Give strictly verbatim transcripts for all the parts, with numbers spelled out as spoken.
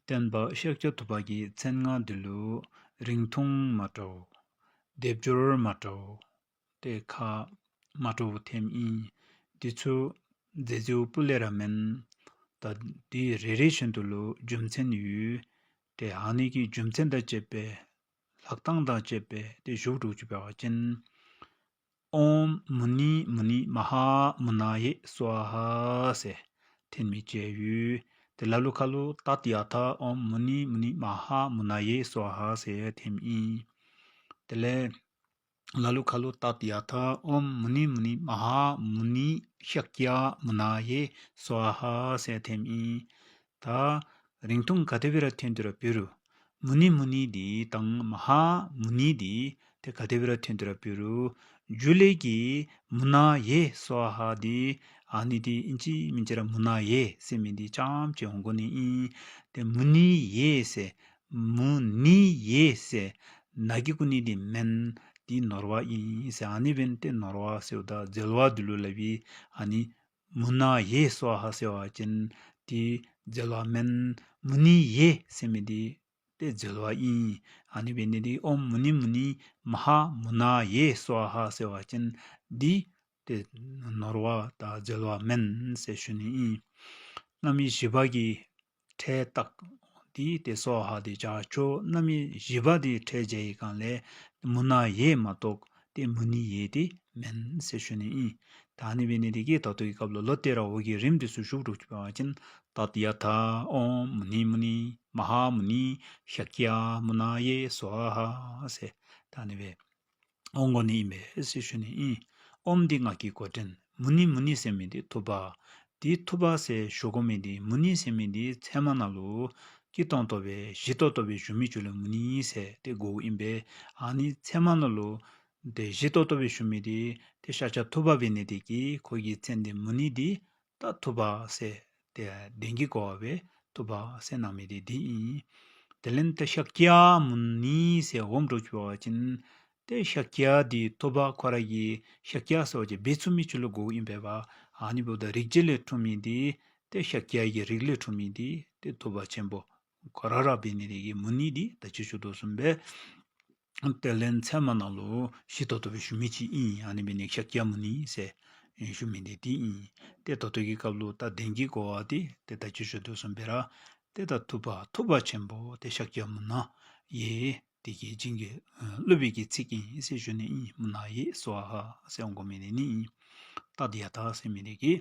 བསྟན་པ་ཤཱཀྱ་ཐུབ་པ་གི་མཚན་སྔགས་འདི་ལུ་རིང་ཐུང་མ་འདྲཝ་སྡེབ་སྦྱོར་མ་འདྲཝ་ཏེ་ཁ་མ་འདྲཝ་ཐོནམ་ཨིན། འདི་ཚུ་མཛེས་མཛེསཔ་ལས་ར་མེན། ད་འདི་རེ་རེ་བཞིན་དུ་ལུ་རྒྱུ་མཚན་ཡོད། ཏེ་ཨ་ནི་གི་རྒྱུ་མཚན་དང་བཅསཔ་སྦེ་ལྷག་ཐངས་དང་བཅསཔ་སྦེ་ཏེ་ཞུ་དགོཔ་འདུག་ཟེར་བ་ཅིན། ཨོཾ་མུ་ནི་མུ་ནི་མ་ཧཱ་མུ་ན་ཡེ་སྭཱ་ཧཱ་ཟེར་ཐོན་མི་ཅིག་ཡོད། ཏེ་ལ་ལུ་ཁ་ལུ་ཏདྱ་ཐཱ་ཨོཾ་མུ་ནི་མུ་ནི་མ་ཧཱ་མུ་ན་ཡེ་སྭཱ་ཧཱ་ཟེར་ཐོནམ་ཨིན། དེ་ལས་ལ་ལུ་ཁ་ལུ་ཏདྱ་ཐཱ་ཨོཾ་མུ་ནི་མུ་ནི་མ་ཧཱ་མུ་ནི་ཤཱཀྱ་མུ་ན་ཡེ་སྭཱ་ཧཱ་ཟེར་ཐོནམ་ཨིན། ད་རིང་ཐུང་ག་དེ་སྦེ་ར་ཐོན་ཏེ་ར་འབད་རུང་མུ་ནི་མུ་ནི་འདི་དང་མ་ཧཱ་མུ་ནི་འདི་ཏེ་ག་དེ་སྦེ་ར་ཐོན་ཏེ་ར་འབད་རུང་རྒྱུད་ལས་ཀྱི་མུ་ན་ཡེ་སྭཱ་ཧཱ་འདི་ཨ་ནི་འདི་ཨིན་ཅི་མིན་ཅི་ར་མུ་ན་ཡེ་ཟེར་མི་འདི་རྐྱངམ་ཅིག་འོང་དགོ་ནི་ཨིན། ཏེ་མུ་ནི་ཡེ་ཟེར་མུ་ནི་ཡེ་ཟེར་ནཱ་གི་གུ་ནི་འདི་མེན། འདི་ནོར་བ་ཨིན་ཟེར། ཨ་ནི་འབདན་ཏེ་ནོར་བ་ཟེརཝ་ད་འཛོལ་བ་འདི་ལུ་སླབ་ཨིན། ཨ་ནི་མུ་ན་ཡེ་སྭཱ་ཧཱ་ཟེར་བ་ཅིན་འདི་འཛོལ་བ་མེན། མུ་ནི་ཡེ་ཟེར་མི་འདི་ཏེ་འཛོལ་བ་ཨིན། ཨ་ནི་འབད་ནི་འདི་ཨོཾ་མུ་ནི་མུ་ནི་མ་ཧཱ་མུ་ན་ཡེ་སྭཱ་ཧཱ་ཟེར་བ་ཅིན་འདི་ཏེ་ནོར་བ་དང་འཛོལ་བ་མེན་ཟེར་ཞུ་ནི་ཨིན། རྣམ་དབྱེ་བཞི་པ་གི་ཕྲད་བཏགས་འདི་ཏེ་སྭཱ་ཧཱ་འདི་བྱ་ཆོག། རྣམ་དབྱེ་བཞི་པ་འདི་ཕྲད་བྱ་བའི་སྒང་ལས་མུ་ན་ཡེ་མ་གཏོགས་ཏེ་མུ་ནི་ཡེ་འདི་མེན་ཟེར་ཞུ་ནི་ཨིན། ད་ཨ་ནི་འབད་ནི་འདི་གིས་ད་ལྟོ་གི་སྐབས་ལུ་ལོག་སྟེ་ར་འོག་གི་རིམ་འདི་ཚུ་ཞུ་དགོཔ་འདུག་ཟེར་བ་ཅིན་ཏདྱ་ཐཱ་ཨོཾ་མུ་ནི་མུ་ནི་མ་ཧཱ་མུ་ནི་ཤཱཀྱ་མུ་ན་ཡེ་སྭཱ་ཧཱ་ཟེར་ད་ཨ་ནི་སྦེ་འོང་དགོ་ནི་ཨིན་པས་ཟེར་ཞུ་ནི་ཨིན། ཨོཾ་འདི་སྔགས་ཀྱི་མགོ་འདྲེན། མུ་ནི་མུ་ནི་ཟེར་མི་འདི་ཐུབ་པ། འདི་ཐུབ་པ་ཟེར་ཞུ་དགོ་མི་འདི་མུ་ནི་ཟེར་མི་འདི་ཚད་མ་ནང་ལུ་སྐྱེས་ཏོག་ཏོ་སྦེ་བཞི་ཏོག་ཏོ་སྦེ་ཞུ་མི་ཚུ་ལུ་མུ་ནི་ཟེར་ཏེ་གོཝ་ཨིན་པས། ཨ་ནི་ཚད་མ་ནང་ལུ་ཏེ་བཞི་ཏོག་ཏོ་སྦེ་ཞུ་མི་འདི་ཏེ་ཤཱཀྱ་ཐུབ་པ་འབད་ནི་འདི་གིས་ཁོ་གི་མཚན་འདི་མུ་ནི་འདི་ད་ཐུབ་པ་ཟེར་ཏེ་དོན་གྱི་གོ་བ་སྦེ་ཐུབ་པ་ཟེར་གནང་མི་འདི་འདི་ཨིན། དེ་ལས་ཏེ་ཤཱཀྱ་མུ་ནི་ཟེར་འོངམ་འདྲཝ་ཅིག་འབད་བ་ཅིན་ཏེ་ཤཱཀྱ་འདི་ཐུབ་པ་ཁོ་ར་གི་ཤཱཀྱ་ཟེར་བ་ཅིན་འབད་ཚུགས་མི་ཚུ་ལུ་གོཝ་ཨིན་པས་པ། ཨ་ནི་འབདཝ་ད་རིགས་རྒྱུད་ལས་འཁྲུངས་མི་འདི་ཏེ་ཤཱཀྱ་གི་རིགས་ལས་འཁྲུངས་མི་འདི་ཏེ་ཐུབ་པ་ཆེན་པོ་ཁོ་ར་ར་འབད་ནི་འདི་གིས་མུ་ནི་འདི་ད་ཅི་ཞུ་དོ་བཟུམ་སྦེ་དེ་ལས་ཚད་མ་ནང་ལུ་བཞི་ཏོག་ཏོ་སྦེ་ཞུ་མི་ཅིག་ཨིན། ཨ་ནི་འབད་ནི་ཤཱཀྱ་མུ་ནི་ཟེར་ཞུ་མི་འདི་འདི་ཨིན། ཏེ་ད་ལྟོ་གི་སྐབས་ལུ་ད་དོན་གྱི་གོ་བ་འདི་ཏེ་ད་ཅི་ཞུ་དོ་བཟུམ་སྦེ་ར་ཏེ་ད་ཐུབ་པ་ཐུབ་པ་ཆེན་པོ་ཏེ་ཤཱཀྱ་མུ་ན་ཡེ་འདི་གིས་བྱིན་གྱིས་རློབ་པའི་གི་ཚིག་ཨིན་ཟེར་ཞུ་ནི་ཨིན། མུ་ན་ཡེ་སྭཱ་ཧཱ་ཟེར་འོང་དགོ་མི་འདི་ནི་ཨིན། ཏདྱ་ཐཱ་ཟེར་མི་འདི་གིས་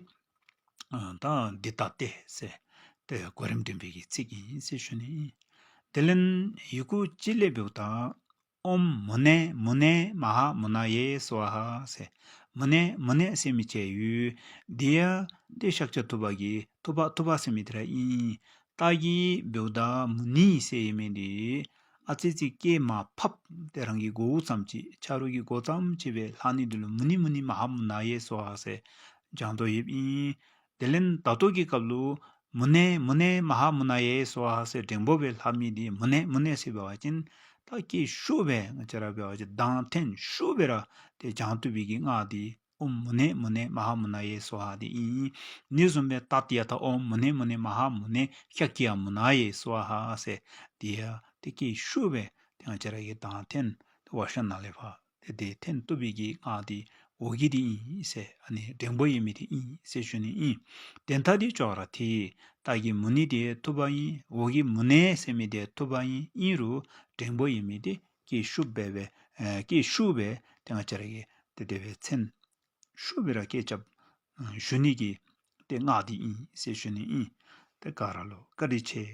ཨ་ད་འདི་ལྟ་སྟེ་ཟེར་ཏེ་གོ་རིམ་སྒྲིག་པའི་གི་ཚིག་ཨིན་ཟེར་ཞུ་ནི་ཨིན། དེ་ལས་ཡི་གུ་གཅིག་ལས་འབདཝ་ད་ཨོཾ་མུ་ནེ་མུ་ནེ་མ་ཧཱ་མུ་ན་ཡེ་སྭཱ་ཧཱ་ཟེར། མུ་ནེ་མུ་ནེ་ཟེར་མི་ཅིག་ཡོད། འདི་ཡང་ཏེ་ཤཱཀྱ་ཐུབ་པ་གི་ཐུབ་པ་ཐུབ་པ་ཟེར་མི་འདི་ར་ཨིན། ད་གི་འབདཝ་ད་མུ་ནི་ཟེར་མི་འདི་ཨ་ཙི་ཅིག་སྐད་མར་ཕབ་སྟེ་རང་གི་མགོ་བོ་ཙམ་ཅིག་ཆ་རོགས་ཀྱི་མགོ་ཙམ་ཅིག་སྦེ་ལྷག་ནི་འདི་ལུ་མུ་ནི་མུ་ནི་མ་ཧཱ་མུ་ན་ཡེ་སྭཱ་ཧཱ་ཟེར་བགྱང་དོ་ཡོདཔ་ཨིན། དེ་ལས་ད་ལྟོ་གི་སྐབས་ལུ་མུ་ནེ་མུ་ནེ་མ་ཧཱ་མུ་ན་ཡེ་སྭཱ་ཧཱ་ཟེར་འགྲེང་བུ་སྦེ་ལྷག་མི་འདི་མུ་ནེ་མུ་ནེ་ཟེར་འབད་བ་ཅིན་ད་སྐད་ཤུགས་སྦེ་ང་བཅས་ར་འབད་བ་ཅིན་གདངས་འཐེན་ཤུགས་སྦེ་ར་ཏེ་བགྱང་བཏུབ་པའི་གི་སྔགས་འདི་ཨོཾ་མུ་ནེ་མུ་ནེ་མ་ཧཱ་མུ་ན་ཡེ་སྭཱ་ཧཱ་འདི་ཨིན། ཨ་ནི་བཟུམ་སྦེ་ཏདྱ་ཐཱ་ཨོཾ་མུ་ནེ་མུ་ནེ་མ་ཧཱ་མུ་ནེ་ཤཱཀྱ་མུ་ན་ཡེ་སྭཱ་ཧཱ་ཟེར་འདི་ཡང་ཏེ་སྐད་ཤུགས་སྦེ་ཏེ་ང་བཅས་ར་གིས་གདངས་འཐེན་ཏེ་བར་ཤ་ནང་ལས་ཕར་ཏེ་དེ་འཐེན་བཏུབ་པའི་གི་སྔགས་འདི་འོག་གི་འདི་ཨིན་ཟེར། ཨ་ནི་འགྲེང་བུ་ཡོད་མི་འདི་ཨིན་ཟེར་ཞུ་ནི་ཨིན། དོན་དག་འདི་ཅོག་ར་འཐད། ད་གི་མུ་ནི་འདི་ཐུབ་པ་ཨིན། འོག་གི་མུ་ནེ་ཟེར་མི་འདི་ཐུབ་པ་ཨིན། ཨིན་རུང་འགྲེང་བུ་ཡོད་མི་འདི་སྐད་ཤུགས་སྦེ་སྦེ་ཨེ་སྐད་ཤུགས་སྦེ་ཏེ་ང་བཅས་ར་གིས་ཏེ་དེ་སྦེ་མཚན་ཤུགས་སྦེ་ར་སྐད་རྐྱབ་ཨེ་ཞུ་ནི་གི་ཏེ་སྔགས་འདི་ཨིན་ཟེར་ཞུ་ནི་ཨིན། ཏེ་ག་ར་ལུ་བཀའ་དྲིན་ཆེ།